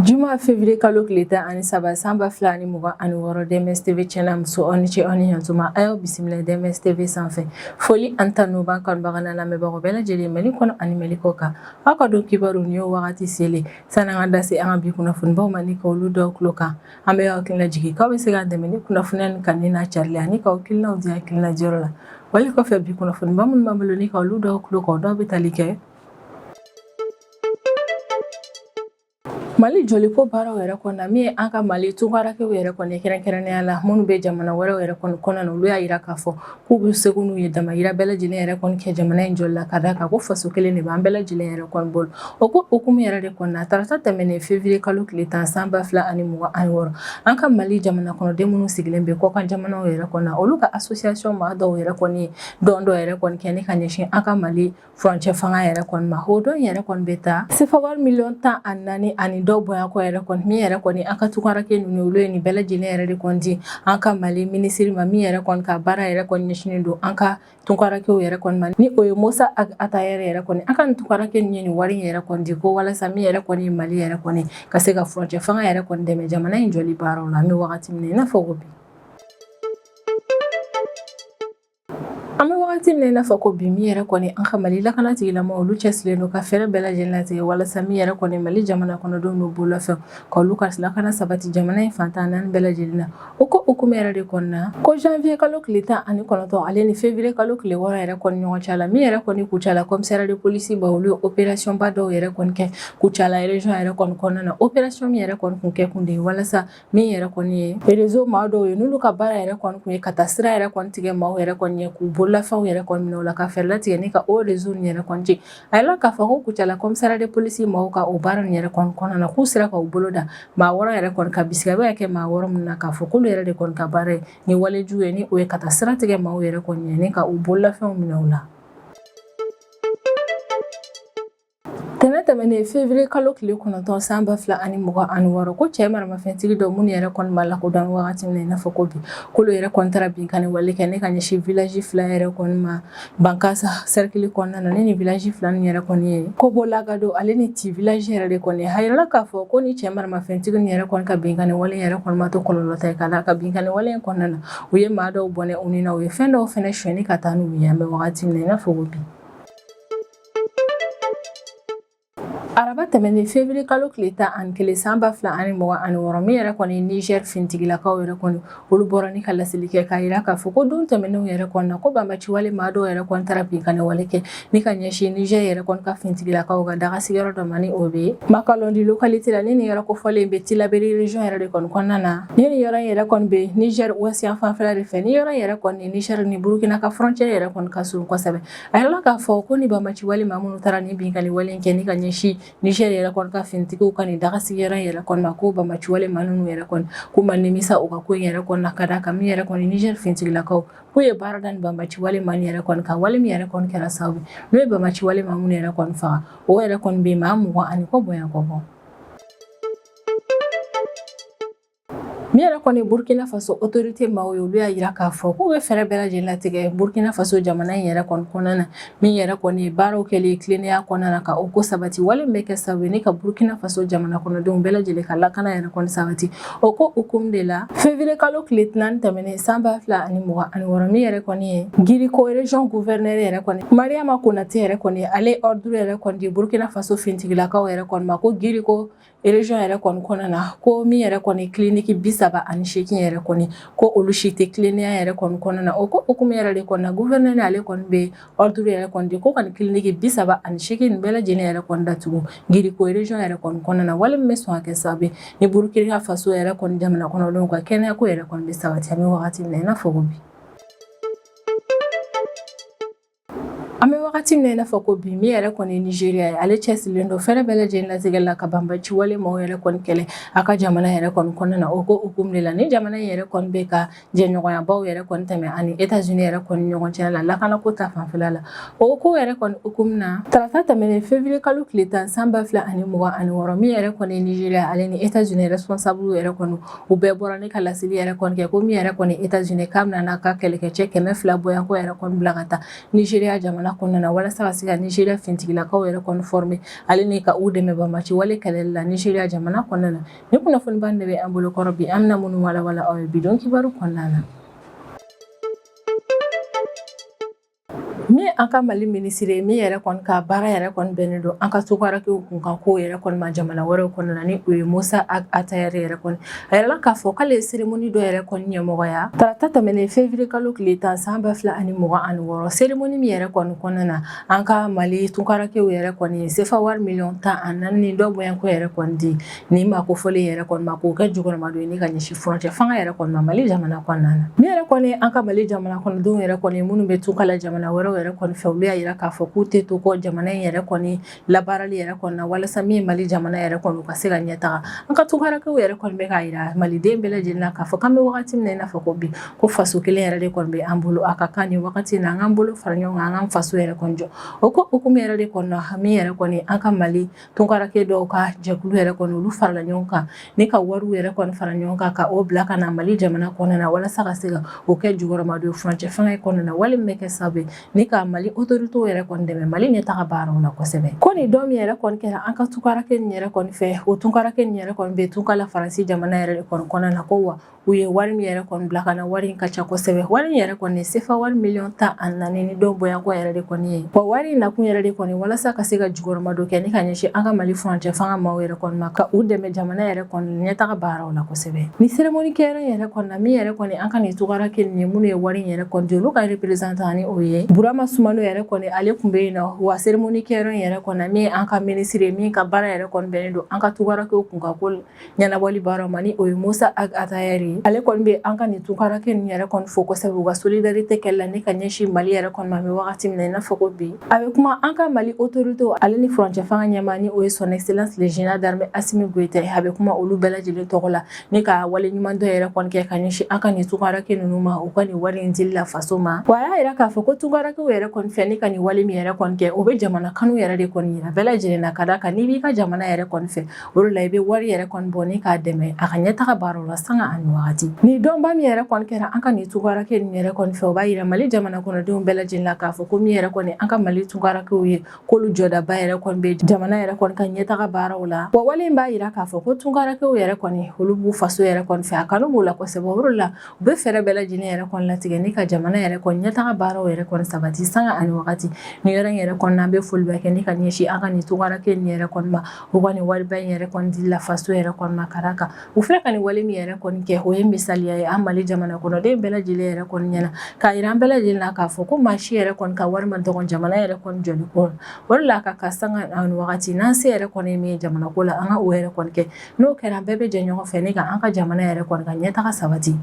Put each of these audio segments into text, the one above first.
Juma février kalo tile 13 san 2026, DMS TV cɛ muso, aw ni ce, aw ni ɲantuma. A y'aw bisimila DMS TV sanfɛ. Foli ani tanu b'an kanubaga n'a lamɛnbagaw bɛɛ lajɛlen, Mali kɔnɔ ani Mali kɔ kan. Aw ka don kibaru ni o wagati selen. Sani an ka da se an ka bi kunnafonibaw ma ni ka olu dɔw tulo kan, an bɛ aw hakili lajigin k'aw bɛ se k'an dɛmɛ ni kunnafoniya nin kanuni n'a carili ani k'aw hakilinaw di hakilina jɔyɔrɔ la. Wali kɔfɛ, bi kunnafoniba minnu b'an bolo ni ka olu dɔw tulo kan, o dɔw bɛ tali kɛ Mali jɔliko baaraw yɛrɛ kɔnɔna, min ye an ka Mali tunkarankew yɛrɛ kɔni, kɛrɛnkɛrɛnnenya la minnu bɛ jamana wɛrɛw yɛrɛ kɔni kɔnɔna na, olu y'a jira k'a fɔ k'u bɛ seko n'u ye damayira bɛɛ lajɛlen yɛrɛ kɔni kɛ jamana in jɔli la, ka d'a kan ko faso kelen de b'an bɛɛ lajɛlen yɛrɛ kɔni bolo. O ko hukumu yɛrɛ de kɔnɔna, tarata tɛmɛnen février kalo tile 10 san 2026, an ka Mali jamana kɔnɔden minnu sigilen bɛ kɔkan jamanaw yɛrɛ kɔnɔna, olu ka association maa dɔw yɛrɛ kɔni ye don dɔ yɛrɛ kɔni kɛ ni ka ɲɛsin an ka Mali furancɛ fanga yɛrɛ kɔni ma. O don yɛrɛ kɔni bɛ taa sefa wari miliyɔn 14 ani dɔ bonya kɔ yɛrɛ kɔni, min yɛrɛ kɔni an ka tunkaranke ninnu, olu ye nin bɛɛ lajɛlen yɛrɛ de kɔni di an ka Mali minisiri ma, min yɛrɛ kɔni ka baara yɛrɛ kɔni ɲɛsinnen don an ka tunkarankew yɛrɛ kɔni ma, ni o ye Mossa Ag Attaher yɛrɛ kɔni. An ka nin tunkaranke ninnu ye nin wari in yɛrɛ kɔni di ko walasa min yɛrɛ kɔni ye Mali yɛrɛ kɔni ka se ka furancɛ fanga yɛrɛ kɔni dɛmɛ jamana in jɔli baaraw la, an bɛ wagati min na i n'a fɔ ko bi. An bɛ wagati min na i n'a fɔ ko bi, min yɛrɛ kɔni an ka Mali lakana tigilamaw, olu cɛsirilen don ka fɛɛrɛ bɛɛ lajɛlen latigɛ walasa min yɛrɛ kɔni Mali jamana kɔnɔdenw n'u bolofɛnw, ka olu ka lakana sabati jamana in fan 14 bɛɛ lajɛlen na. O ko hukumu yɛrɛ de kɔnɔna, ko janvier kalo tile 19 ale ni février kalo tile 6 yɛrɛ kɔni ɲɔgɔn cɛ la, min yɛrɛ kɔni Kucala commissariat de police ba, olu ye opération ba dɔw yɛrɛ kɔni kɛ Kucala région yɛrɛ kɔni kɔnɔna na. Opération min yɛrɛ kɔni kun kɛ kun de ye walasa min yɛrɛ kɔni ye réseau maa dɔw ye, n'olu ka baara yɛrɛ kɔni kun ye ka taa sira yɛrɛ kɔni tigɛ maaw yɛrɛ kɔni ye, k'u bololafɛnw yɛrɛ kɔni minɛ u la, ka fɛɛrɛ latigɛ ni ka o réseau nin yɛrɛ kɔni ci. A yirala k'a fɔ ko Kucala commissariat de police maaw ka o baara nin yɛrɛ kɔni kɔnɔna na, k'u sera ka u bolo da maa 6 yɛrɛ kɔni kan, bisigiya bɛ ka kɛ maa 6 minnu na, k'a fɔ k'olu yɛrɛ de kɔni ka baara ye ni walejugu ye, ni o ye ka taa sira tigɛ maaw yɛrɛ kɔni ye ni ka u bololafɛnw minɛ u la. Tɛnɛn tɛmɛnen février kalo tile 9 san 2026, ko cɛ maramafɛntigi dɔ minnu yɛrɛ kɔni ma lakodɔn wagati min na i n'a fɔ ko bi, k'olu yɛrɛ kɔni taara binkanni wale kɛ ne ka ɲɛsin village 2 yɛrɛ kɔni ma Bankasa cercle kɔnɔna na. Ni nin village 2 nin yɛrɛ kɔni ye Kobolagado ale ni Ti village yɛrɛ de kɔni. A yirala k'a fɔ ko ni cɛ maramafɛntigi nin yɛrɛ kɔni ka binkanni wale yɛrɛ kɔni ma to kɔlɔlɔ ta ye, ka d'a kan binkanni wale in kɔnɔna na, u ye maa dɔw bɔnɛ u ni na, u ye fɛn dɔw fɛnɛ sonyɛ ka taa n'u ye, an bɛ wagati min na i n'a fɔ ko bi. Araba tɛmɛnen février kalo tile 11 san 2026, min yɛrɛ kɔni Niger finitigilakaw yɛrɛ kɔni, olu bɔra ni ka laseli kɛ k'a jira k'a fɔ ko don tɛmɛnenw yɛrɛ kɔni na, ko banbaci wale maa dɔw yɛrɛ kɔni taara binkanni wale kɛ ni ka ɲɛsin Niger yɛrɛ kɔni ka finitigilakaw ka daga sigiyɔrɔ dɔ ma, ni o bɛ Makalondi localité la. Ni nin yɔrɔ kofɔlen bɛ Tillabéri région yɛrɛ de kɔni kɔnɔna na, ni nin yɔrɔ in yɛrɛ kɔni bɛ Niger ouest yan fanfɛla de fɛ. Ni yɔrɔ in yɛrɛ kɔni, Niger ni Burukina ka frontière yɛrɛ kɔni ka surun kosɛbɛ. A yirala k'a fɔ ko ni banbaci wale maa minnu taara ni binkanni wale in kɛ ni ka ɲɛsin Niger yɛrɛ kɔni ka finitigiw ka nin daga sigiyɔrɔ in yɛrɛ kɔni ma, ko banbaci wale maa ninnu yɛrɛ kɔni k'u ma nimisa u ka ko in yɛrɛ kɔni na, ka d'a kan min yɛrɛ kɔni Niger finitigilakaw k'u ye baara da ni banbaci wale maa yɛrɛ kɔni kan, wale min yɛrɛ kɔni kɛra sababu n'o ye banbaci wale maa minnu yɛrɛ kɔni faga, o yɛrɛ kɔni bɛ maa 20 ani kɔ bonya kɔ bɔ. Min yɛrɛ kɔni Burkina Faso autorité maaw ye, olu y'a jira k'a fɔ k'u bɛ fɛɛrɛ bɛɛ lajɛlen latigɛ Burkina Faso jamana in yɛrɛ kɔni kɔnɔna na, min yɛrɛ kɔni ye baaraw kɛlen tilennenya kɔnɔna na, ka o ko sabati, wale min bɛ kɛ sababu ye ni ka Burkina Faso jamana kɔnɔdenw bɛɛ lajɛlen ka lakana yɛrɛ kɔni sabati. O ko hukumu de la, février kalo tile 4 tɛmɛnen san 2026, min yɛrɛ kɔni ye Guiriko région gouverneur yɛrɛ kɔni Mariama Konate yɛrɛ kɔni, ale ordre yɛrɛ kɔni di Burkina Faso finitigilakaw yɛrɛ kɔni ma ko Guiriko région yɛrɛ kɔni kɔnɔna na, ko min yɛrɛ kɔni clinique 38 yɛrɛ kɔni, ko olu si tɛ tilennenya yɛrɛ kɔni kɔnɔna na. O ko hukumu yɛrɛ de kɔnɔna na, gouverneur ale kɔni bɛ ordre yɛrɛ kɔni di ko ka nin clinique 38 nin bɛɛ lajɛlen yɛrɛ kɔni datugu Guiriko région yɛrɛ kɔni kɔnɔna na, wale min bɛ sɔn ka kɛ sababu ye ni Burkina Faso yɛrɛ kɔni jamana kɔnɔdenw ka kɛnɛyako yɛrɛ kɔni bɛ sabati, an bɛ wagati min na i n'a fɔ ko bi. An bɛ wagati min na i n'a fɔ ko bi, min yɛrɛ kɔni Nigeria ye, ale cɛsirilen don fɛɛrɛ bɛɛ lajɛlen latigɛ la ka banbaci wale maaw yɛrɛ kɔni kɛlɛ a ka jamana yɛrɛ kɔni kɔnɔna na. O ko hukumu de la, ni jamana in yɛrɛ kɔni bɛ ka jɛɲɔgɔnyabaw yɛrɛ kɔni tɛmɛ ani États-Unis yɛrɛ kɔni ɲɔgɔn cɛ la lakanako ta fanfɛla la. O ko yɛrɛ kɔni hukumu na, tarata tɛmɛnen février kalo tile 10 san 2026, min yɛrɛ kɔni Nigeria ale ni États-Unis responsable yɛrɛ kɔni, u bɛɛ bɔra ni ka laseli yɛrɛ kɔni kɛ ko min yɛrɛ kɔni États-Unis k'a bɛna n'a ka kɛlɛkɛcɛ 200 bɔyanko yɛrɛ kɔni bila ka taa Nigeria jamana jamana kɔnɔna na walasa ka se ka Nigeria finitigilakaw yɛrɛ kɔni former ale ni ka u dɛmɛ banbaanci wale kɛlɛli la Nigeria jamana kɔnɔna na. Ni kunnafoniba de bɛ an bolo kɔrɔ bi, an bɛna minnu walawala aw ye bi don kibaru kɔnɔna na. Min an ka Mali minisiri ye, min yɛrɛ kɔni ka baara yɛrɛ kɔni bɛnnen don an ka tunkarankew kunkan ko yɛrɛ kɔni ma jamana wɛrɛw kɔnɔna na, ni o ye Musa Ag Attaher yɛrɛ kɔni, a yirala k'a fɔ k'ale ye cérémonie dɔ yɛrɛ kɔni ɲɛmɔgɔya tarata tɛmɛnen février kalo tile 10 san 2026. Cérémonie min yɛrɛ kɔni kɔnɔna na, an ka Mali tunkarankew yɛrɛ kɔni ye sefa wari miliyɔn 14 ni dɔ bɔɲɔgɔnko yɛrɛ kɔni di nin maa kofɔlen yɛrɛ kɔni ma, k'o kɛ jukɔrɔmadon ye ni ka ɲɛsin furancɛ fanga yɛrɛ kɔni ma Mali jamana kɔnɔna na. Min yɛrɛ kɔni an ka Mali jamana kɔnɔdenw yɛrɛ kɔni minnu bɛ tunga la jamana wɛrɛw yɛrɛ kɔni fɛ, olu y'a yira k'a fɔ k'u tɛ to kɔ jamana in yɛrɛ kɔni labaarali yɛrɛ kɔni na, walasa min Mali jamana yɛrɛ kɔni u ka se ka ɲɛtaga. An ka tunkarankew yɛrɛ kɔni bɛ k'a yira maliden bɛɛ lajɛlen na k'a fɔ k'an bɛ wagati min na i n'a fɔ ko bi, ko faso kelen yɛrɛ de kɔni bɛ an bolo. A ka kan nin wagati in na an k'an bolo fara ɲɔgɔn kan, an k'an faso yɛrɛ kɔni jɔ. O ko hukumu yɛrɛ de kɔnɔna, min yɛrɛ kɔni an ka Mali tunkaranke dɔw ka jɛkulu yɛrɛ kɔni, olu farala ɲɔgɔn kan ni ka wariw yɛrɛ kɔni fara ɲɔgɔn kan ka o bila ka na Mali jamana kɔnɔna na, walasa ka se ka o kɛ jukɔrɔmadon furancɛ fanga kɔnɔna na, wale min bɛ kɛ sababu ye ni ka Mali autorités yɛrɛ kɔni dɛmɛ Mali ɲɛtaga baaraw la kosɛbɛ. Ko nin dɔ min yɛrɛ kɔni kɛra an ka tunkaranke nin yɛrɛ kɔni fɛ, o tunkaranke nin yɛrɛ kɔni bɛ tunga la Faransi jamana yɛrɛ de kɔni kɔnɔna na, ko wa u ye wari min yɛrɛ kɔni bila ka na, wari in ka ca kosɛbɛ. Wari in yɛrɛ kɔni sefa wari miliyɔn 14 ni dɔ bɔɲɔgɔnko yɛrɛ de kɔni ye. Wa wari in nakun yɛrɛ de kɔni walasa ka se ka jukɔrɔmadon kɛ ni ka ɲɛsin an ka Mali furancɛ fanga maaw yɛrɛ kɔni ma, ka u dɛmɛ jamana yɛrɛ kɔni ɲɛtaga baaraw la kosɛbɛ. Ni cérémonie kɛyɔrɔ yɛrɛ kɔni na, min yɛrɛ kɔni an ka nin tunkaranke nin ye minnu ye wari in yɛrɛ kɔni di, olu ka représentant ni o ye Burama Sumano yɛrɛ kɔni, ale tun bɛ yen nɔ. Wa cérémonie kɛyɔrɔ yɛrɛ kɔni na, min an ka minisiri ye min ka baara yɛrɛ kɔni bɛnnen don an ka tunkarankew kunkan ko ɲɛnabɔli baara ma, ni o ye Musa Ag Attaher ye, ale kɔni bɛ an ka nin tunkaranke ninnu yɛrɛ kɔni fo kosɛbɛ u ka solidarité kɛli la ni ka ɲɛsin Mali yɛrɛ kɔni ma. An bɛ wagati min na i n'a fɔ ko bi, a bɛ kuma an ka Mali autorité ale ni furancɛ fanga ɲɛmaa, ni o ye son excellence le général d'armée Assimi Goïta ye, a bɛ kuma olu bɛɛ lajɛlen tɔgɔ la ni ka wale ɲuman dɔ yɛrɛ kɔni kɛ ka ɲɛsin an ka nin tunkaranke ninnu ma, u ka nin wari in dili la faso ma. Wa a y'a yira k'a fɔ ko tunkarankew yɛrɛ kɔni fɛ ni ka nin wale min yɛrɛ kɔni kɛ, o bɛ jamana kanu yɛrɛ de kɔni yira bɛɛ lajɛlen na, ka d'a kan n'i b'i ka jamana yɛrɛ kɔni fɛ, o de la i bɛ wari yɛrɛ kɔni bɔ ni k'a dɛmɛ a ka ɲɛtaga baaraw la sanga ani wagati. Ni dɔnba min yɛrɛ kɔni kɛra an ka nin tunkaranke ninnu yɛrɛ kɔni fɛ, o b'a yira Mali jamana kɔnɔdenw bɛɛ lajɛlen la k'a fɔ ko min yɛrɛ kɔni an ka Mali tunkarankew ye, k'olu jɔdaba yɛrɛ kɔni bɛ jamana yɛrɛ kɔni ka ɲɛtaga baaraw la. Wa wale in b'a yira k'a fɔ ko tunkarankew yɛrɛ kɔni, olu b'u faso yɛrɛ kɔni fɛ, a kanu b'u la kosɛbɛ. O de la u bɛ fɛɛrɛ bɛɛ lajɛlen yɛrɛ kɔni latigɛ ni ka jamana yɛrɛ kɔni ɲɛtaga baaraw yɛrɛ kɔni sabati sanga ani wagati. Nin yɔrɔ in yɛrɛ kɔni na, an bɛ foli bɛ kɛ ni ka ɲɛsin an ka nin tunkaranke nin yɛrɛ kɔni ma, u ka nin wariba in yɛrɛ kɔni dili la faso yɛrɛ kɔni ma, ka d'a kan u filɛ ka nin wale min yɛrɛ kɔni kɛ, o ye misaliya ye an Mali jamana kɔnɔden bɛɛ lajɛlen yɛrɛ kɔni ɲɛna, k'a yira an bɛɛ lajɛlen na k'a fɔ ko maa si yɛrɛ kɔni ka wari ma dɔgɔn jamana yɛrɛ kɔni jɔli kɔ. O de la a ka kan sanga ani wagati, n'an se yɛrɛ kɔni ye min ye jamana ko la, an ka o yɛrɛ kɔni kɛ. N'o kɛra, an bɛɛ bɛ jɛ ɲɔgɔn fɛ ni ka an ka jamana yɛrɛ kɔni ka ɲɛtaga sabati.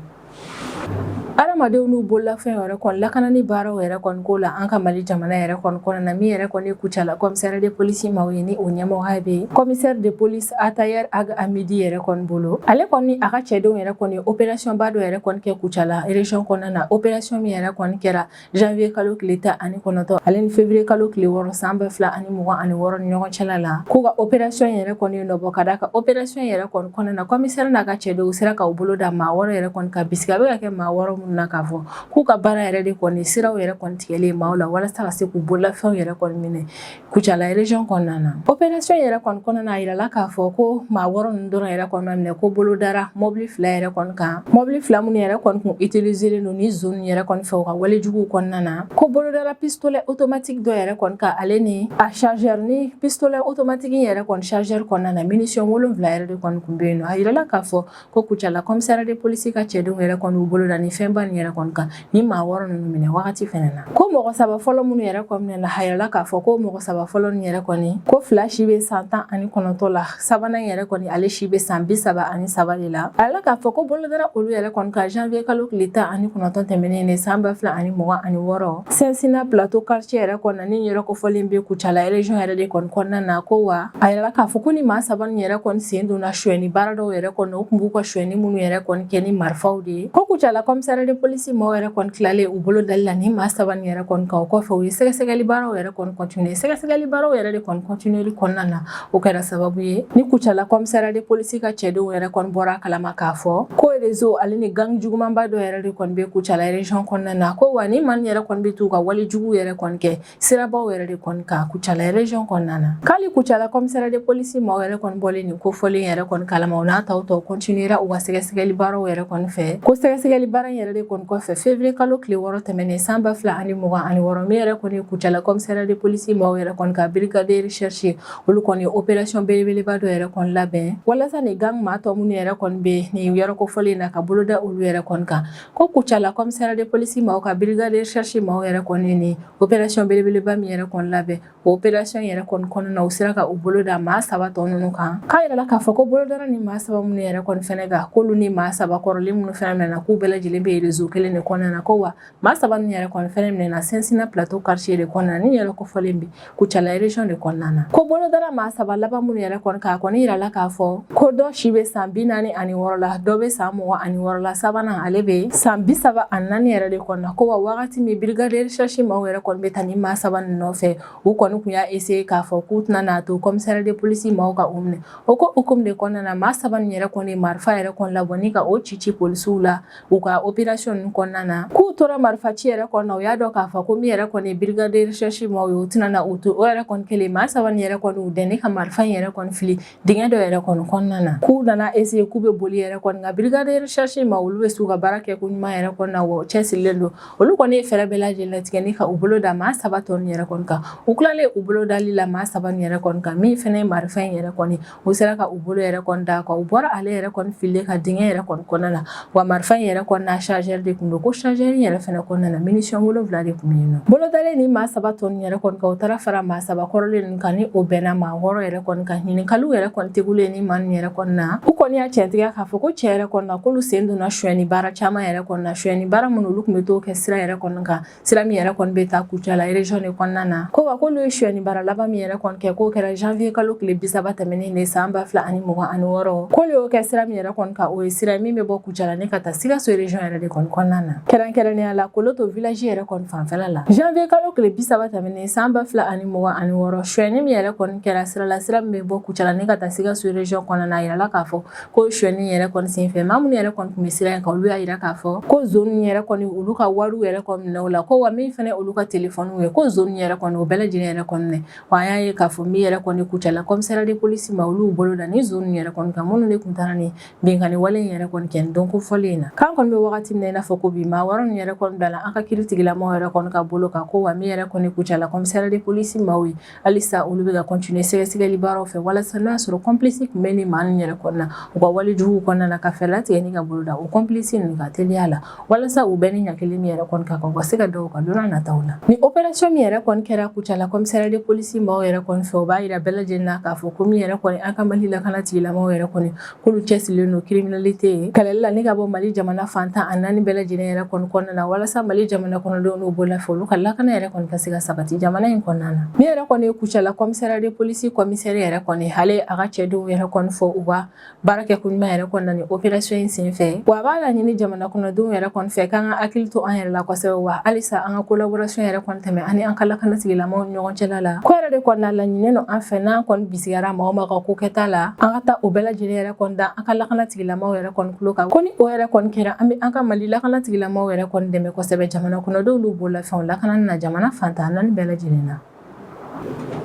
Adamadenw n'u bololafɛn yɛrɛ kɔni lakanani baaraw yɛrɛ kɔni ko la an ka Mali jamana yɛrɛ kɔni kɔnɔna na, min yɛrɛ kɔni Kucala commissaire de police maaw ye, ni o ɲɛmɔgɔya bɛ commissaire de police Attaher Ag Amidi yɛrɛ kɔni bolo, ale kɔni a ka cɛdenw yɛrɛ kɔni opération ba dɔ yɛrɛ kɔni kɛ Kucala région kɔnɔna na. Opération min yɛrɛ kɔni kɛra janvier kalo tile 19 ale ni février kalo tile 6 san 2026 ni ɲɔgɔn cɛla la, k'u ka opération yɛrɛ kɔni nɔbɔ, ka d'a kan opération yɛrɛ kɔni kɔnɔna na, commissaire n'a ka cɛdenw sera k'u bolo da maa 6 yɛrɛ kɔni kan. Bisigi a bɛ ka kɛ maa 6 minnu na, k'a fɔ k'u ka baara yɛrɛ de kɔni siraw yɛrɛ kɔni tigɛlen maaw la, walasa ka se k'u bololafɛnw yɛrɛ kɔni minɛ Kucala région kɔnɔna na. Opération yɛrɛ kɔni kɔnɔna na, a yirala k'a fɔ ko maa 6 ninnu dɔrɔn yɛrɛ kɔni ma minɛ, ko bolo dara mɔbili 2 yɛrɛ kɔni kan, mɔbili 2 minnu yɛrɛ kɔni kun utiliser don ni zone yɛrɛ kɔni fɛ u ka wale juguw kɔnɔna na, ko bolo dara pistolet automatique dɔ yɛrɛ kɔni kan, ale ni a chargeur. Ni pistolet automatique yɛrɛ kɔni chargeur kɔnɔna na, munition 7 yɛrɛ de kɔni kun bɛ yen nɔ. A yirala k'a fɔ ko Kucala commissaire de police ka cɛdenw yɛrɛ kɔni y'u bolo da ni fɛnba nin yɛrɛ kɔni kan ni maa 6 ninnu minɛ wagati fɛnɛ na. Ko mɔgɔ 3 fɔlɔ minnu yɛrɛ kɔni minɛna, a yirala k'a fɔ ko mɔgɔ 3 fɔlɔ ninnu yɛrɛ kɔni, ko 2 si bɛ san 19 la, sabanan yɛrɛ kɔni ale si bɛ san 33 de la. A yirala k'a fɔ ko bolo dara olu yɛrɛ kɔni kan janvier kalo tile 19 tɛmɛnen de san 2026, Sɛnsina Plateau quartier yɛrɛ kɔnɔna, ni yɔrɔ kofɔlen bɛ Kucala région yɛrɛ de kɔni kɔnɔna na. Ko wa a yirala k'a fɔ ko ni maa 3 ninnu yɛrɛ kɔni sen donna sonyɛni baara dɔw yɛrɛ kɔni, u tun b'u ka sonyɛni minnu yɛrɛ kɔni kɛ ni marifaw de ye. Ko Kucala commissaire commissariat de police maaw yɛrɛ kɔni tilalen u bolo dali la ni maa saba nin yɛrɛ kɔni kan, o kɔfɛ u ye sɛgɛsɛgɛli baaraw yɛrɛ kɔni continuer. Sɛgɛsɛgɛli baaraw yɛrɛ de kɔni continuer kɔnɔna na, o kɛra sababu ye ni Kucala commissariat de police ka cɛdenw yɛrɛ kɔni bɔra a kalama k'a fɔ ko réseau ale ni gang jugumanba dɔ yɛrɛ de kɔni bɛ Kucala région kɔnɔna na, ko wa ni maa nin yɛrɛ kɔni bɛ t'u ka wale juguw yɛrɛ kɔni kɛ sirabaw yɛrɛ de kɔni kan Kucala région kɔnɔna na. K'ale Kucala commissariat de police maaw yɛrɛ kɔni bɔlen nin kofɔlen yɛrɛ kɔni kalama, o n'a taw tɔw continuera u ka sɛgɛsɛgɛli baaraw yɛrɛ kɔni fɛ. Ko sɛgɛsɛgɛli baara in yɛrɛ de kɔni kɔfɛ, février kalo tile 6 tɛmɛnen san 2026, min yɛrɛ kɔni Kucala commissariat de police maaw yɛrɛ kɔni ka brigade de recherche, olu kɔni opération belebeleba dɔ yɛrɛ kɔni labɛn walasa ni gang maa tɔ minnu yɛrɛ kɔni bɛ nin yɔrɔ kofɔlen na, ka bolo da olu yɛrɛ kɔni kan. Ko Kucala commissariat de police maaw ka brigade de recherche maaw yɛrɛ kɔni ni opération belebeleba min yɛrɛ kɔni labɛn, o opération yɛrɛ kɔni kɔnɔna na, u sera ka u bolo da maa saba tɔ ninnu kan. K'a yirala k'a fɔ ko bolodara ni maa saba minnu yɛrɛ kɔni fɛnɛ kan, k'olu ni maa saba kɔrɔlen minnu fɛnɛ minɛna, k'u bɛɛ lajɛlen bɛ réseau kelen de kɔnɔna na. Ko wa maa saba ninnu yɛrɛ kɔni fɛnɛ minɛna Sɛnsina Plateau quartier de kɔnɔna na, ni yɛrɛ kofɔlen bɛ Kucala région de kɔnɔna na. Ko bolodara maa saba laban minnu yɛrɛ kɔni kan, a kɔni yirala k'a fɔ ko dɔ si bɛ san 46 la, dɔ bɛ san 26 la, sabanan ale bɛ san 34 yɛrɛ de kɔnɔna na. Ko wa wagati min brigade de recherche maaw yɛrɛ kɔni bɛ taa ni maa saba ninnu nɔfɛ, u kɔni tun y'a essayer k'a fɔ k'u tɛna n'a to commissariat de police maaw ka u minɛ. O ko hukumu de kɔnɔna na, maa saba ninnu yɛrɛ kɔni marifa yɛrɛ kɔni labɔ ni ka o ci ci polisiw la u ka opération ninnu kɔnɔna na. K'u tora marifa ci yɛrɛ kɔnɔna, u y'a dɔn k'a fɔ ko min yɛrɛ kɔni ye brigade de recherche maaw ye, u tɛna na u to o yɛrɛ kɔni kelen. Maa saba nin yɛrɛ kɔni u dɛn ka marifa in yɛrɛ kɔni fili dingɛ dɔ yɛrɛ kɔni kɔnɔna na. K'u nana essayer k'u bɛ boli yɛrɛ kɔni, nka brigade de recherche ma, olu bɛ s'u ka baara kɛ ko ɲuman yɛrɛ kɔni na, wa cɛsirilen don. Olu kɔni ye fɛɛrɛ bɛɛ lajɛlen latigɛ ni ka u bolo da maa saba tɔ ninnu yɛrɛ kɔni kan. U tilalen u bolo dali la maa saba nin yɛrɛ kɔni kan, min fana ye marifa in yɛrɛ kɔni, u sera ka u bolo yɛrɛ kɔni da kan. U bɔra ale yɛrɛ kɔni fililen ka dingɛ yɛrɛ kɔni kɔnɔna na, wa marifa in yɛrɛ kɔni n'a chargeur de tun don. Ko chargeur in yɛrɛ fana kɔnɔna na, munition 7 de tun bɛ yen nɔ. Bolodalen ni maa saba tɔ ninnu yɛrɛ kɔni kan, u taara fara maa saba kɔrɔlen ninnu kan, ni o bɛnna maa 6 yɛrɛ kɔni kan. Ɲininkaliw yɛrɛ kɔni tegulen ni maa ninnu yɛrɛ kɔni na, u kɔni y'a tiɲɛtigiya k'a fɔ ko cɛ yɛrɛ kɔni na, k'olu sen donna sonyɛni baara caman yɛrɛ kɔni na, sonyɛni baara minnu olu tun bɛ t'o kɛ sira yɛrɛ kɔni kan, sira min yɛrɛ kɔni bɛ taa Kucala région de kɔnɔna na. Ko wa k'olu ye sonyɛni baara laban min yɛrɛ kɔni kɛ, k'o kɛra janvier kalo tile 30 tɛmɛnen de san 2026. K'olu y'o kɛ sira min yɛrɛ kɔni kan, o ye sira min bɛ bɔ Kucala ni ka taa Sikaso région yɛrɛ de kɔni kɔnɔna na, kɛrɛnkɛrɛnnenya la Koloto village yɛrɛ kɔni fanfɛla la. Janvier kalo tile 30 tɛmɛnen san 2026, sonyɛni min yɛrɛ kɔni kɛra sira la, sira min bɛ bɔ Kucala ni ka taa Sikaso région kɔnɔna na, a yirala k'a fɔ ko sonyɛni yɛrɛ kɔni senfɛ, maa minnu yɛrɛ kɔni tun bɛ sira in kan, olu y'a yira k'a fɔ ko zon yɛrɛ kɔni olu ka wariw yɛrɛ kɔni minɛ u la, ko wa min fana olu ka telefɔniw ye, ko zon yɛrɛ kɔni o bɛɛ lajɛlen yɛrɛ kɔni minɛ. Wa an y'a ye k'a fɔ min yɛrɛ kɔni Kucala commissariat de police ma, olu bolo da ni zon yɛrɛ kɔni kan, minnu de tun taara ni binkanni wale in yɛrɛ kɔni kɛ don kofɔlen in na. K'an kɔni bɛ wagati min na i n'a fɔ ko bi, maa 6 nin yɛrɛ kɔni bilala an ka kiiritigilamaw yɛrɛ kɔni ka bolo kan. Ko wa min yɛrɛ kɔni Kucala commissariat de police maaw ye, halisa olu bɛ ka continuer sɛgɛsɛgɛli baaraw fɛ walasa n'a sɔrɔ complice tun bɛ ni maa ninnu yɛrɛ kɔnɔna u ka wale juguw kɔnɔna na, ka fɛɛrɛ latigɛ ni ka bolo da o complice ninnu ka teliya la, walasa u bɛɛ ni ɲankili min yɛrɛ kɔni ka kan, u ka se ka da u kan don n'a nataw la. Ni opération min yɛrɛ kɔni kɛra Kucala commissariat de police maaw yɛrɛ kɔni fɛ, o b'a yira bɛɛ lajɛlen na k'a fɔ ko min yɛrɛ kɔni an ka Mali lakana tigilamaw yɛrɛ kɔni, k'olu cɛsirilen don criminalité kɛlɛli la ni ka bɔ Mali jamana fan 14 bɛɛ lajɛlen yɛrɛ kɔni kɔnɔna na, walasa Mali jamana kɔnɔdenw n'u bololafɛn, olu ka lakana yɛrɛ kɔni ka se ka sabati jamana in kɔnɔna na. Min yɛrɛ kɔni ye Kucala commissariat de police commissaire yɛrɛ kɔni, ale a ka cɛdenw yɛrɛ kɔni fɔ u ka baara kɛ ko ɲuman yɛrɛ kɔnɔna ni opération in senfɛ. Wa a b'a laɲini jamana kɔnɔdenw yɛrɛ kɔni fɛ k'an ka hakili to an yɛrɛ la kosɛbɛ, wa halisa an ka collaboration yɛrɛ kɔni tɛmɛ ani an ka lakana tigilamaw ni ɲɔgɔn cɛla la. Ko yɛrɛ de kɔnɔna laɲininen don an fɛ, n'an kɔni bisigara maa o maa ka ko kɛta la, an ka taa o bɛɛ lajɛlen yɛrɛ kɔni da an ka lakana tigilamaw yɛrɛ kɔni tulo kan. Ko ni o yɛrɛ kɔni kɛra, an bɛ an ka Mali lakana tigilamaw yɛrɛ kɔni dɛmɛ kosɛbɛ jamana kɔnɔdenw n'u bololafɛnw lakanani na jamana fan 14 bɛɛ lajɛlen na.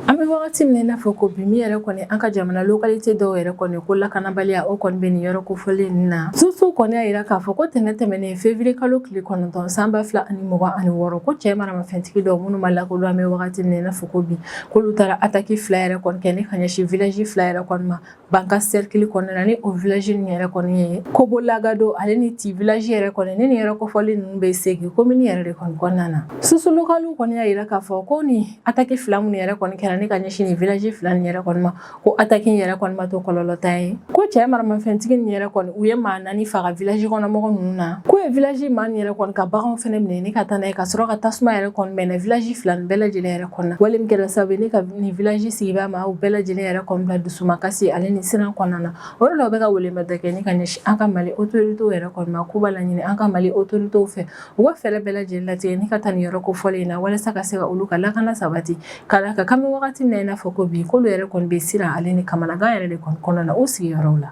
An bɛ wagati min na i n'a fɔ ko bi, min yɛrɛ kɔni an ka jamana localité dɔw yɛrɛ kɔni, ko lakanabaliya o kɔni bɛ nin yɔrɔ kofɔlen ninnu na. Sources kɔni y'a yira k'a fɔ ko tɛnɛn tɛmɛnen février kalo tile 9 san 2026, ko cɛ maramafɛntigi dɔw minnu ma lakodɔn an bɛ wagati min na i n'a fɔ ko bi, k'olu taara attaque fila yɛrɛ kɔni kɛ ni ka ɲɛsin village fila yɛrɛ kɔni ma Banka cercle kɔnɔna na, ni o village ninnu yɛrɛ kɔni ye Kobo Lagado ale ni Ti village yɛrɛ kɔni, ni nin yɔrɔ kofɔlen ninnu bɛ Segu commune yɛrɛ de kɔni kɔnɔna na. Sources locales kɔni y'a yira k'a fɔ ko ni attaque fila minnu yɛrɛ kɔni kɛra ni ka ka ɲɛsin nin village fila nin yɛrɛ kɔni ma. Ko attaque in yɛrɛ kɔni ma to kɔlɔlɔtan ye. Ko cɛ maramafɛntigi nin yɛrɛ kɔni, u ye maa 4 faga village kɔnɔ mɔgɔ ninnu na. K'u ye village maa nin yɛrɛ kɔni ka baganw fɛnɛ minɛ ni ka taa n'a ye, ka sɔrɔ ka tasuma yɛrɛ kɔni mɛnɛ village fila nin bɛɛ lajɛlen yɛrɛ kɔnɔ na. Wale min kɛra sababu ye ni ka nin village sigibaa maaw bɛɛ lajɛlen yɛrɛ kɔni bila dusumakasi ale ni siran kɔnɔna na. O de la, u bɛ ka welemada kɛ ni ka ɲɛsin an ka Mali autorités yɛrɛ kɔni ma, k'u b'a laɲini an ka Mali autorités fɛ, u ka fɛɛrɛ bɛɛ lajɛlen latigɛ ni ka taa nin yɔrɔ kofɔlen in na, walasa ka se ka olu ka lakana sabati, ka d'a kan k'an bɛ wagati min na i n'a fɔ ko bi, k'olu yɛrɛ kɔni bɛ siran ale ni kamanagan yɛrɛ de kɔni kɔnɔna na u sigiyɔrɔw la.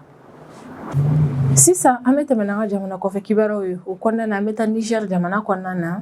Sisan, an bɛ tɛmɛ n'an ka jamana kɔfɛ kibaruyaw ye. O kɔnɔna na, an bɛ taa Niger jamana kɔnɔna na.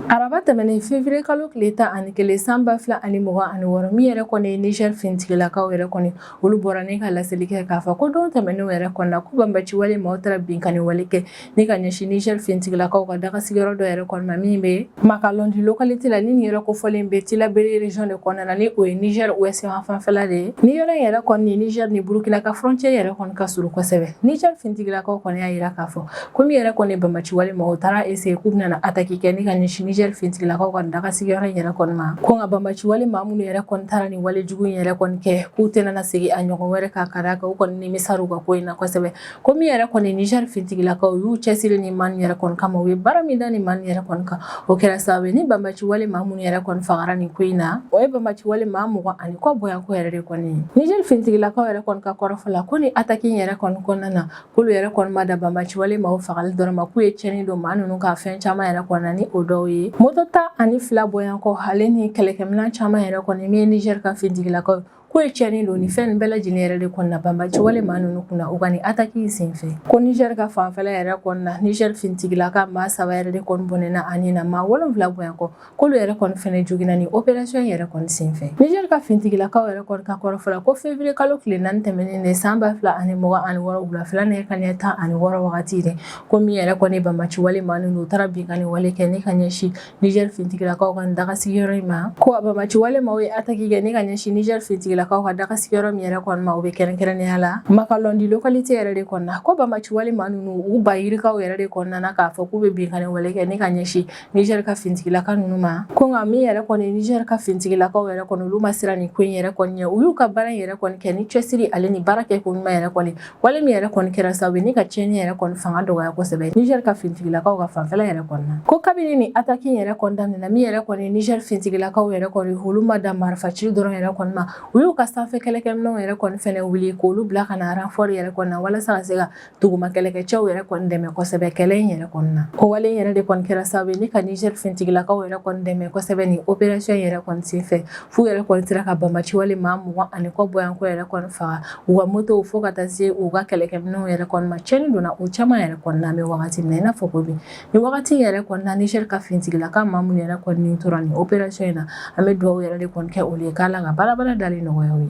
Araba tɛmɛnen, février kalo tile 11 san 2026, min yɛrɛ kɔni ye Niger finitigilakaw yɛrɛ kɔni, olu bɔra ni ka laseli kɛ k'a fɔ ko don tɛmɛnenw yɛrɛ kɔni na, ko banbaci wale maaw taara binkanni wale kɛ ni ka ɲɛsin Niger finitigilakaw ka dagasigiyɔrɔ dɔ yɛrɛ kɔni ma, min bɛ Makalondi localité la. Ni nin yɔrɔ kofɔlen bɛ Tillabéri région de kɔnɔna na, ni o ye Niger ouest fanfɛla de ye. Ni yɔrɔ in yɛrɛ kɔni ni Niger ni Burkina ka frontière yɛrɛ kɔni ka surun kosɛbɛ. Niger finitigilakaw kɔni y'a jira k'a fɔ ko min yɛrɛ kɔni banbaci wale maaw taara essayer k'u bɛna attaque kɛ ni ka ɲɛsin Niger finitigilakaw ka daga sigiyɔrɔ in yɛrɛ kɔni ma. Ko nka banbaci wale maa minnu yɛrɛ kɔni taara nin wale jugu in yɛrɛ kɔni kɛ, k'u tɛna na segin a ɲɔgɔn wɛrɛ kan, ka d'a kan u kɔni nimisara u ka ko in na kosɛbɛ. Ko min yɛrɛ kɔni Niger finitigilakaw y'u cɛsiri ni maa yɛrɛ kɔni kama, u ye baara min da ni maa yɛrɛ kɔni kan, o kɛra sababu ye ni banbaci wale maa minnu yɛrɛ kɔni fagara nin ko in na, o ye banbaci wale maa 20 ani kɔ bɔyanko yɛrɛ de kɔni ye. Niger finitigilakaw yɛrɛ kɔni ka kɔrɔfɔ la, ko ni attaque in yɛrɛ kɔni kɔnɔna na, k'olu yɛrɛ kɔni ma dan banbaci wale maaw fagali dɔrɔn ma, k'u ye tiɲɛni don maa ninnu ka fɛn caman yɛrɛ kɔni na, ni o dɔw ye moto 12 bɔyankɔ, ale ni kɛlɛkɛminɛn caman yɛrɛ kɔni. Min ye Niger ka finitigilakaw k'u ye tiɲɛni don ni fɛn bɛɛ lajɛlen yɛrɛ de kɔni na banbaci wale maa ninnu kunna u ka nin attaque in senfɛ. Ko Niger ka fanfɛla yɛrɛ kɔni na, Niger finitigilaka maa 3 yɛrɛ de kɔni bɔnɛna a ni na, maa 7 bɔyankɔ, k'olu yɛrɛ kɔni fɛnɛ joginna ni opération yɛrɛ kɔni senfɛ. Niger ka finitigilakaw yɛrɛ kɔni ka kɔrɔfɔ la, ko février kalo tile 4 tɛmɛnen de san 2026, wulafɛla nɛgɛ kanɲɛ 16 wagati de, ko min yɛrɛ kɔni banbaci wale maa ninnu u taara binkanni wale kɛ ni ka ɲɛsin Niger finitigilakaw ka daga sigiyɔrɔ in ma. Ko banbaci wale maaw ye attaque kɛ ni ka ɲɛsin Niger finitigilakaw ka daga sigiyɔrɔ min yɛrɛ kɔni ma, o bɛ kɛrɛnkɛrɛnnenya la Makalondi localité yɛrɛ de kɔnɔna. Ko banbaci wale maa ninnu, u ba yirikaw yɛrɛ de kɔnɔna na k'a fɔ k'u bɛ binkanni wale kɛ ni ka ɲɛsin Niger ka finitigilaka ninnu ma. Ko nka min yɛrɛ kɔni Niger ka finitigilakaw yɛrɛ kɔni, olu ma siran nin ko in yɛrɛ kɔni ɲɛ. U y'u ka baara in yɛrɛ kɔni kɛ ni cɛsiri ale ni baara kɛ ko ɲuman yɛrɛ kɔni. Wale min yɛrɛ kɔni kɛra sababu ye ni ka tiɲɛni yɛrɛ kɔni fanga dɔgɔya kosɛbɛ Niger ka finitigilakaw ka fanfɛla yɛrɛ kɔni na. Ko kabini ni attaque in yɛrɛ kɔni daminɛna, min yɛrɛ kɔni Niger finitigilakaw yɛrɛ kɔni, olu ma dan marifaci dɔrɔn yɛrɛ kɔni ma, u y'u ka sanfɛ kɛlɛkɛminɛnw yɛrɛ kɔni fɛnɛ wuli k'olu bila ka na renfort yɛrɛ kɔni na, walasa ka se ka duguma kɛlɛkɛcɛw yɛrɛ kɔni dɛmɛ kosɛbɛ kɛlɛ in yɛrɛ kɔni na. O wale in yɛrɛ de kɔni kɛra sababu ye ni ka Niger finitigilakaw yɛrɛ kɔni dɛmɛ kosɛbɛ ni opération yɛrɛ kɔni senfɛ, f'u yɛrɛ kɔni sera ka banbaci wale maa 20 ani kɔ bɔyanko yɛrɛ kɔni faga, u ka motow, fo ka taa se u ka kɛlɛkɛminɛnw yɛrɛ kɔni ma. Tiɲɛni donna o caman yɛrɛ kɔni na. An bɛ wagati min na i n'a fɔ ko bi, ni wagati yɛrɛ kɔni na, Niger ka finitigilaka maa minnu yɛrɛ kɔni tora nin opération in na, an bɛ dugawu yɛrɛ de kɔni kɛ olu ye, k'Ala ka baarabara dali nɔgɔya u ye.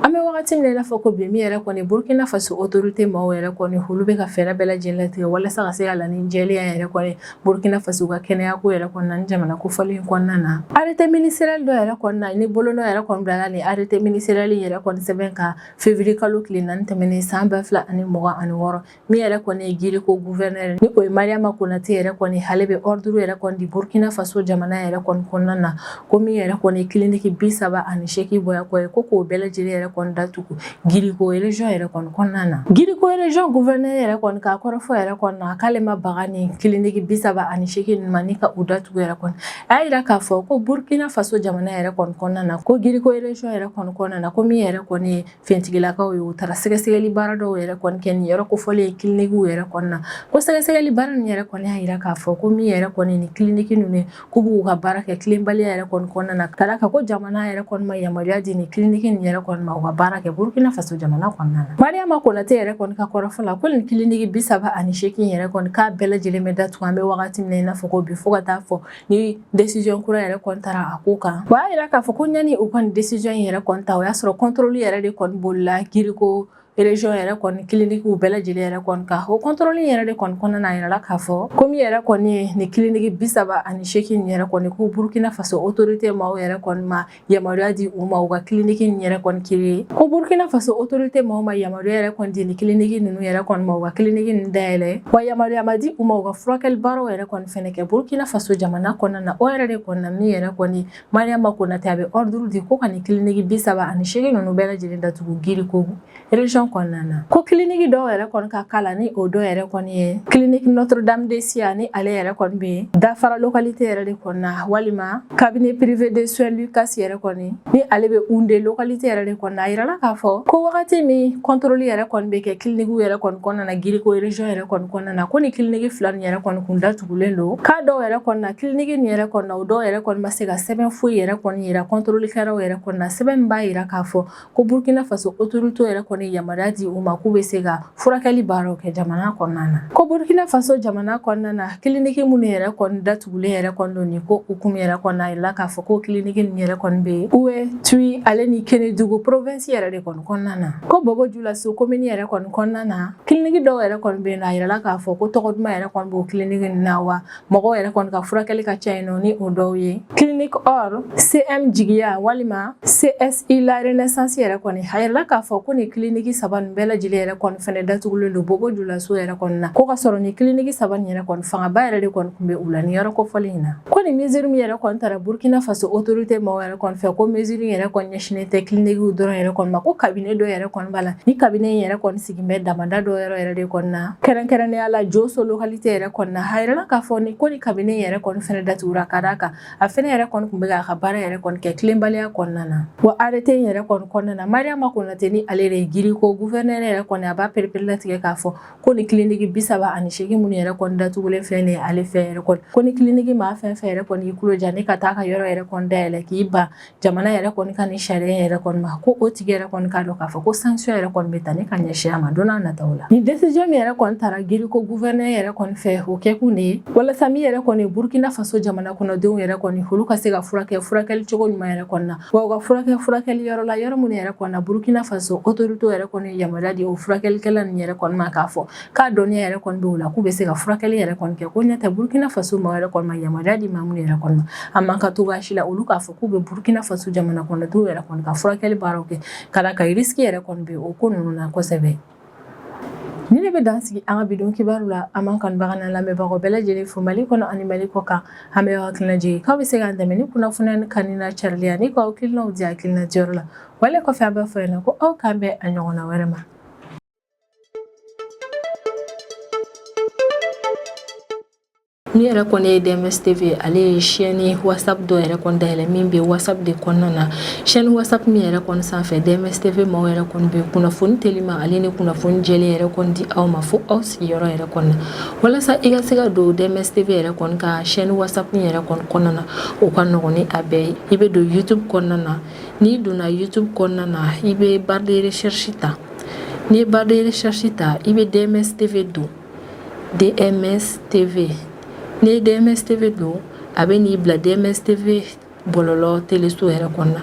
An bɛ wagati min na i n'a fɔ ko bi, min yɛrɛ kɔni Burkina Faso autorité maaw yɛrɛ kɔni, olu bɛ ka fɛɛrɛ bɛɛ lajɛlen latigɛ walasa ka se ka na ni jɛlenya yɛrɛ kɔni Burkina Faso ka kɛnɛya ko yɛrɛ kɔnɔna na ni jamana kofɔlen in kɔnɔna na. Arrêté ministériel dɔ yɛrɛ kɔnɔna na, ni bolonɔ yɛrɛ kɔni bilala ni arrêté ministériel yɛrɛ kɔni sɛbɛn kan février kalo tile 4 tɛmɛnen san 2026, min yɛrɛ kɔni ye Guiriko gouverneur, ni o ye Mariama Konate yɛrɛ kɔni, ale bɛ ordre yɛrɛ kɔni di Burkina Faso jamana yɛrɛ kɔni kɔnɔna na, ko min yɛrɛ kɔni ye clinique 38 bɔyakɔ ye, ko k'o bɛɛ lajɛlen yɛrɛ kɔni datugu Guiriko région yɛrɛ kɔni kɔnɔna na. Guiriko région gouverneur yɛrɛ kɔni k'a kɔrɔfɔ yɛrɛ kɔni na, k'ale ma baga ni clinique 38 ninnu ma ni ka u datugu yɛrɛ kɔni. A y'a jira k'a fɔ ko Burkina Faso jamana yɛrɛ kɔni kɔnɔna na, ko Guiriko région yɛrɛ kɔni kɔnɔna na, ko min yɛrɛ kɔni ye finitigilakaw ye, u taara sɛgɛsɛgɛli baara dɔw yɛrɛ kɔni kɛ nin yɔrɔ kofɔlen ye clinique yɛrɛ kɔni na. Ko sɛgɛsɛgɛli baara nin yɛrɛ kɔni y'a jira k'a fɔ ko min yɛrɛ kɔni ni clinique ninnu ye, k'u b'u ka baara kɛ tilenbaliya yɛrɛ kɔni kɔnɔna na, ka d'a kan ko jamana yɛrɛ kɔni ma yamaruya di nin clinique nin yɛrɛ kɔni ma u ka baara kɛ Burkina Faso jamana kɔnɔna na. Mariama Konate yɛrɛ kɔni ka kɔrɔfɔ la, ko nin clinique 38 yɛrɛ kɔni, k'a bɛɛ lajɛlen bɛ datugu an bɛ wagati min na i n'a fɔ ko bi, fo ka taa fɔ ni décision kura yɛrɛ kɔni taara a ko kan. O y'a jira k'a fɔ ko ɲani u ka nin décision in yɛrɛ kɔni ta, o y'a sɔrɔ contrôle yɛrɛ de kɔni bolila Guiriko Région yɛrɛ kɔni kilinikiw bɛɛ lajɛlen yɛrɛ kɔni kan. O contrôle yɛrɛ de kɔni kɔnɔna na, a yirala k'a fɔ ko min yɛrɛ kɔni ye nin kiliniki 38 nin yɛrɛ kɔni, ko Burkina Faso autorité maaw yɛrɛ kɔni ma yamaruya di u ma u ka kiliniki nin yɛrɛ kɔni créer, ko Burkina Faso autorité maaw ma yamaruya yɛrɛ kɔni di nin kiliniki ninnu yɛrɛ kɔni ma u ka kiliniki ninnu dayɛlɛ, wa yamaruya ma di u ma u ka furakɛli baaraw yɛrɛ kɔni fɛnɛ kɛ Burkina Faso jamana kɔnɔna na. O yɛrɛ de kɔni na, min yɛrɛ kɔni Mariama Konate, a bɛ ordre di ko ka nin kiliniki 38 ninnu bɛɛ lajɛlen datugu Guiriko région kɔnɔna na. Ko kiliniki dɔw yɛrɛ kɔni ka kala, ni o dɔw yɛrɛ kɔni ye clinique Notre Dame de Sia, ni ale yɛrɛ kɔni bɛ Dafara localité yɛrɛ de kɔnɔna, walima cabinet privé de soins Lucas yɛrɛ kɔni, ni ale bɛ Houndé localité yɛrɛ de kɔnɔna. A yirala k'a fɔ ko wagati min contrôle yɛrɛ kɔni bɛ kɛ clinique yɛrɛ kɔni kɔnɔna na Guiriko région yɛrɛ kɔni kɔnɔna na, ko ni clinique fila nin yɛrɛ kɔni kun datugulen don. K'a dɔw yɛrɛ kɔni na, clinique nin yɛrɛ kɔni na, o dɔw yɛrɛ kɔni ma se ka sɛbɛn foyi yɛrɛ kɔni yira contrôle kɛlaw yɛrɛ kɔni na, sɛbɛn min b'a yira k'a fɔ ko Burkina Faso autorité yɛrɛ kɔni yamaruya di u ma k'u bɛ se ka furakɛli baaraw kɛ jamana kɔnɔna na. Ko Burkina Faso jamana kɔnɔna na, kiliniki minnu yɛrɛ kɔni datugulen yɛrɛ kɔni don nin ko hukumu yɛrɛ kɔnɔna, a yirala k'a fɔ ko kiliniki ninnu yɛrɛ kɔni bɛ Houet, Tui ale ni Kenedugu province yɛrɛ de kɔni kɔnɔna na. Ko Bobo Julaso commune yɛrɛ kɔni kɔnɔna na, kiliniki dɔw yɛrɛ kɔni bɛ yen nɔ, a yirala k'a fɔ ko tɔgɔ duman yɛrɛ kɔni b'o kiliniki ninnu na, wa mɔgɔw yɛrɛ kɔni ka furakɛli ka ca yen nɔ, ni o dɔw ye clinique or CM Jigiya walima CSI La Renaissance yɛrɛ kɔni. A yirala k'a fɔ ko nin kiliniki saba nin bɛɛ lajɛlen yɛrɛ kɔni fɛnɛ datugulen don Bobo Julaso yɛrɛ kɔni na, ko ka sɔrɔ nin kiliniki saba nin yɛrɛ kɔni fangaba yɛrɛ de kɔni tun bɛ u la nin yɔrɔ kofɔlen in na. Ko nin mesure min yɛrɛ kɔni tara Burkina Faso autorité maaw yɛrɛ kɔni fɛ, ko mesure in yɛrɛ kɔni ɲɛsinnen tɛ kilinikiw dɔrɔn yɛrɛ kɔni ma, ko cabinet dɔ yɛrɛ kɔni b'a la. Ni cabinet in yɛrɛ kɔni sigin bɛ damada dɔ yɔrɔ yɛrɛ de kɔni na, kɛrɛnkɛrɛnnenya la Joso localité yɛrɛ kɔni na. A yirala k'a fɔ ni ko ni cabinet in yɛrɛ kɔni fɛnɛ datugura, ka d'a kan a fɛnɛ yɛrɛ kɔni tun bɛ k'a ka baara yɛrɛ kɔni kɛ tilenbaliya kɔnɔna na. Wa arrêté in yɛrɛ kɔni kɔnɔna na, Mariama Konate, ni ale de ye Guiriko gouverneur yɛrɛ kɔni, a b'a pereperelatigɛ k'a fɔ ko ni kiliniki 38 minnu yɛrɛ kɔni datugulen filɛ nin ye ale fɛ yɛrɛ kɔni, ko ni kiliniki maa fɛn fɛn yɛrɛ kɔni y'i tulo ja ni ka taa ka yɔrɔ yɛrɛ kɔni dayɛlɛ k'i ban jamana yɛrɛ kɔni ka nin sariya yɛrɛ kɔni ma, ko o tigi yɛrɛ kɔni k'a dɔn k'a fɔ ko sanction yɛrɛ kɔni bɛ ta ni ka ɲɛsin a ma don n'a nataw la. Nin décision min yɛrɛ kɔni tara Guiriko gouverneur yɛrɛ kɔni fɛ, o kɛkun de ye walasa min yɛrɛ kɔni Burkina Faso jamana kɔnɔdenw yɛrɛ kɔni, olu ka se ka furakɛ furakɛli cogo ɲuman yɛrɛ kɔni na, wa u ka furakɛ furakɛli yɔrɔ la, yɔrɔ minnu yɛrɛ kɔni na Burkina Faso autorité yɛrɛ kɔni yamaruya di o furakɛlikɛla ninnu yɛrɛ kɔni ma, k'a fɔ k'a dɔnniya yɛrɛ kɔni bɛ u la k'u bɛ se ka furakɛli yɛrɛ kɔni kɛ. Ko ɲɛ tɛ Burkina Faso maa yɛrɛ kɔni ma yamaruya di maa minnu yɛrɛ kɔni ma, a man ka cogoya si la olu k'a fɔ k'u bɛ Burkina Faso jamana kɔnɔdenw yɛrɛ kɔni ka furakɛli baaraw kɛ, ka d'a kan risque yɛrɛ kɔni bɛ o ko ninnu na kosɛbɛ. Ni ne bɛ dan sigi an ka bi don kibaru la. An b'an kanubaga n'an lamɛnbagaw bɛɛ lajɛlen fo Mali kɔnɔ ani Mali kɔ kan. An bɛ aw hakilina jigin k'aw bɛ se k'an dɛmɛ ni kunnafoniya kanu n'a carili ye ani k'aw hakilinaw di hakilina diyɔrɔ la. Wale kɔfɛ, an b'a fɔ ɲɛna ko aw k'an bɛn a ɲɔgɔnna wɛrɛ ma. Min yɛrɛ kɔni ye DMS TV, ale ye chaîne WhatsApp dɔ yɛrɛ kɔni dayɛlɛ min bɛ WhatsApp de kɔnɔna na. Chaîne WhatsApp min yɛrɛ kɔni sanfɛ, DMS TV maaw yɛrɛ kɔni bɛ kunnafoni telima ale ni kunnafoni jɛlen yɛrɛ kɔni di aw ma fo aw sigiyɔrɔ yɛrɛ kɔni na. Walasa i ka se ka don DMS TV yɛrɛ kɔni ka chaîne WhatsApp yɛrɛ kɔni kɔnɔna na, o ka nɔgɔn ni a bɛɛ ye. I bɛ don YouTube kɔnɔna na. N'i donna YouTube kɔnɔna na, i bɛ barre de recherche ta. N'i ye barre de recherche ta, i bɛ DMS TV don. DMS TV, n'i ye DMS TV don, a bɛ n'i bila DMS TV bɔlɔlɔ teleso yɛrɛ kɔnɔna.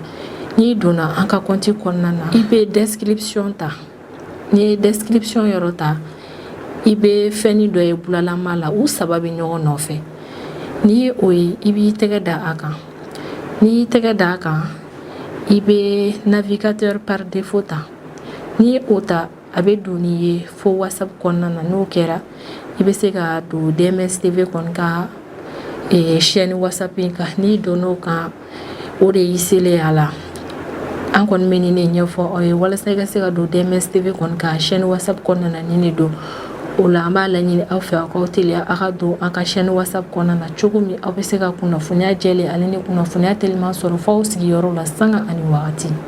N'i donna an ka compte kɔnɔna na, i bɛ description ta. N'i ye description yɔrɔ ta, i bɛ fɛnnin dɔ ye bulalama la, u saba bɛ ɲɔgɔn nɔfɛ. N'i ye o ye, i b'i tɛgɛ da a kan. N'i y'i tɛgɛ da a kan, i bɛ navigateur par défaut ta. N'i ye o ta, a bɛ don n'i ye fo WhatsApp kɔnɔna na. N'o kɛra, i bɛ se ka don DMS TV kɔni ka chaîne WhatsApp in kan. N'i donn'o kan, o de y'i selen a la. An kɔni bɛ nin de ɲɛfɔ aw ye walasa i ka se ka don DMS TV kɔni ka chaîne WhatsApp kɔnɔna na. Nin de don o la, an b'a laɲini aw fɛ aw k'aw teliya aw ka don an ka chaîne WhatsApp kɔnɔna na, cogo min aw bɛ se ka kunnafoniya jɛlen ale ni kunnafoniya teliman sɔrɔ fo aw sigiyɔrɔ la sanga ani wagati.